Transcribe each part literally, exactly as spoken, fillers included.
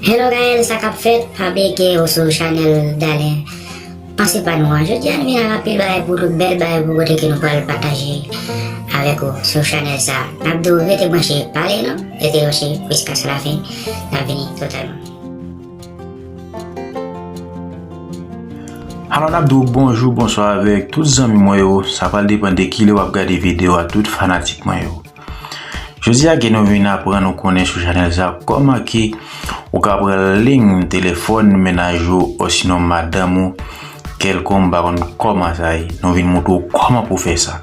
Hello guys, sa k ap fèt? Pa bliye ke ou sou chanèl Dalen. Panse pa nou an. Jodi a nou vin ak anpil bagay pou tout, bèl bagay pou kote ke nou pral pataje avèk ou sou chanèl sa. N ap di w rete branche, pa ale non, rete branche jiskaske la fen, n ap vini totalman. Alò n ap di w bonjou, bonswa avèk tout zanmi mwen yo. Sa pral depann de kilè w ap gade videyo a, tout fanatik mwen yo. Jodi a ke nou vin aprann ou konnen sou chanèl sa kòman ke ou ka pran liy telefòn mennaj ou osinon madanm ou kèlkonk, m pa konn kòman sa ye. Nou vin montre w kòman pou w fè sa.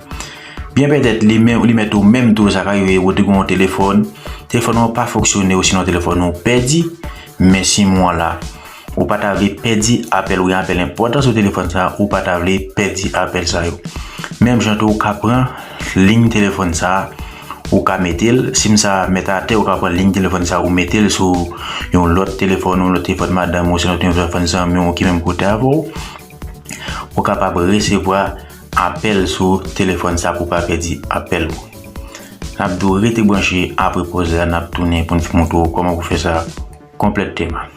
Byen petèt li menm, li mèt ou menm tou sa ka rive ou te gen yon telefòn, telefòn ou pa fonksyone osinon telefòn ou pèdi, men si mwa la ou pa ta vle pèdi apèl ou gen apèl enpòtan sou telefòn sa, ou pa ta vle pèdi apèl sa yo. Menm jan tou ou ka pran liy telefòn sa, ou ka mete l, si m sa mèt atè, ou ka pran liy telefòn sa, ou mete l sou yon lòt telefòn, yon lòt telefòn madanm ou, se yon telefòn zanmi w ki menm kote avè w. Ou kapab resevwa apèl sou telefòn sa pou w pa pèdi apèl ou. N ap di w rete branche, apre pòz la n ap tounen pou n montre w kòman pou fè sa konplèteman.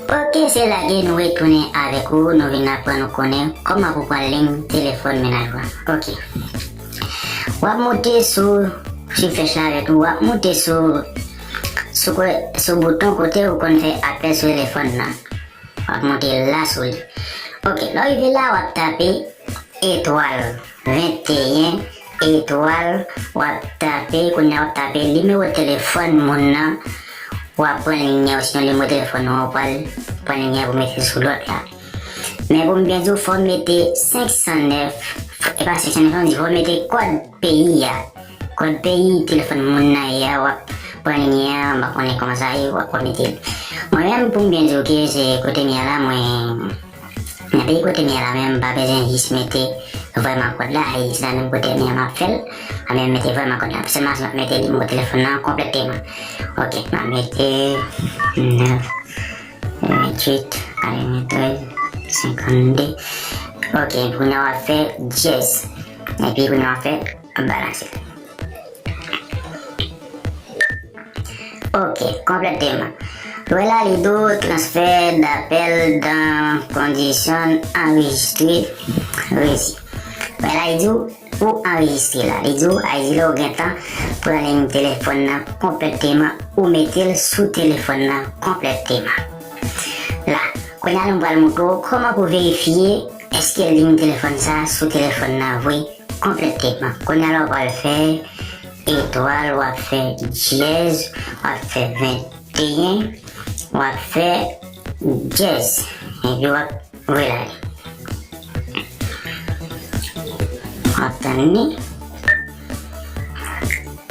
Ok, se la ke nou retounen avèk ou, nou vin aprann ou konnen kòman pou pran liy telefòn mennaj ou an. Ok. W ap moute sou, sou flèch la avèk nou, w ap moute sou, sou, sou bouton kote ou konn fè apèl sou telefòn nan. W ap moute la sou li. Ok, lè w rive la, w ap tape etwal venteyen etwal, w ap tape, kounye a w ap tape nimewo telefòn moun nan, w ap pran liy nan, osinon nimewo telefòn nan, w pral pran liy nan pou mete sou lòt la. Men pou m byen di w, fò w mete senk san nèf, e pa senk san nèf, non, fò w mete kòd peyi a. Kòd peyi telefòn moun nan ye a, w ap pran liy an, m pa konnen kòman sa ye, w ap mete l. Mwen menm, pou m byen di w ke se kote m ye a la, mwen, nan peyi kote m ye a la menm, m pa bezwen jis mete vrèman kòd la, e jis la menm kote m ye a, m ap fè l, a menm mete vrèman kòd la. Sèlman si m ap mete nimewo telefòn nan konplèteman. Ok, m ap mete nèf venntuit katreventrèz senkannde. Ok, kounye a w ap fè dyèz. Epi kounye a w ap fè balanse. Ok, konplèteman. Lè w la li di w transfè dapèl dan kondisyon anrejistre resi. Lè w la li di w ou anrejistre la. Li di w, a di lè w gentan pran liy telefòn nan konplèteman, ou mete l sou telefòn nan konplèteman. La, kounye a nou pral montre w kòman pou verifye èske liy telefòn sa sou telefòn nan vre konplèteman. Kounye a la w pral fè etwal, w ap fè dyèz, w ap fè venteyen, w ap fè dyèz. Epi w ap Vwala li. W ap tann li.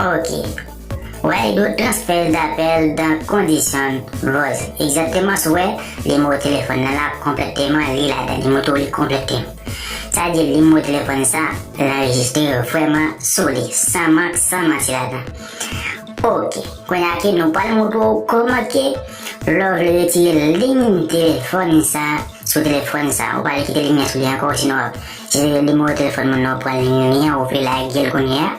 Ok. Wè, li di w transfè dapèl dan kondisyon vòz. Egzakteman, si w wè, nimewo telefòn nan la konplèteman, li ladan, li montre w li konplèteman. Sa vle di nimewo telefòn sa, l anrejistre vrèman sou li, san mank, san manti ladan. Ok. Kounye a ke nou pral montre w kòman ke lè w vle retire liy telefòn sa sou telefòn sa. Ou pa vle kite liy nan sou li ankò, sinon w ap, si se nimewo telefòn moun nan, ou pran liy li an, ou vle lage l kounye a,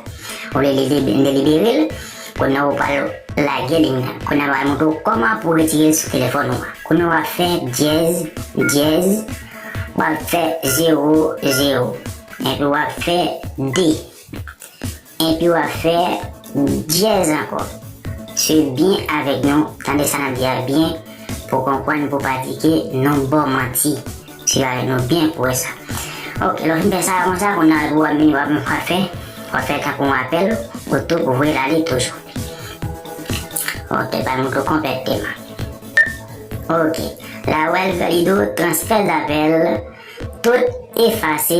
ou vle li deli-, delibere l, kounye a ou pral lage liy nan. Kounye a m pral montre w kòman pou w retire l sou telefòn ou an. Kounye a w ap fè dyèz, dyèz, w ap fè zewo, zewo, epi w ap fè de. Epi w ap fè dyèz ankò. Swiv byen avèk nou, tande sa n ap di a byen, pou w konprann, pou w pa di ke nou ba w manti. Swiv avèk nou byen pou w wè sa. Ok, lè w fin fè sa konsa, kounye a w ap vin, w ap, w ap fè, w ap fè tankou yon apèl, ou tou pou voye l ale toujou. Ok, pral montre w konplèteman. Ok, la w wè l valido transfè dapèl. Tout efase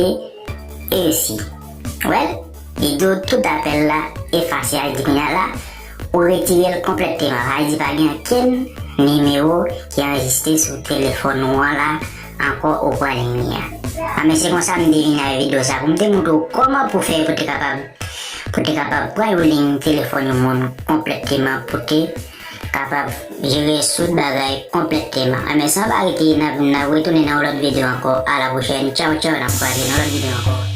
resi. Wè l, li di w tout apèl la efase, a di kounye a la, ou retire l konplèteman. Sa vle di pa gen okenn nimewo ki anrejistre sou telefòn ou an la ankò ou pran liy li an. A, men se konsa m te vin avèk videyo sa pou m te montre w kòman pou fè pou te kapab pou te kapab pran yon liy telefòn yon moun konplèteman, pou te kapab jere sou bagay konplèteman. Anben, san pa rete, n ap, n ap retounen nan yon lòt videyo ankò. A la pwochèn. Tchaw, tchaw, n ap kwaze nan lòt videyo ankò.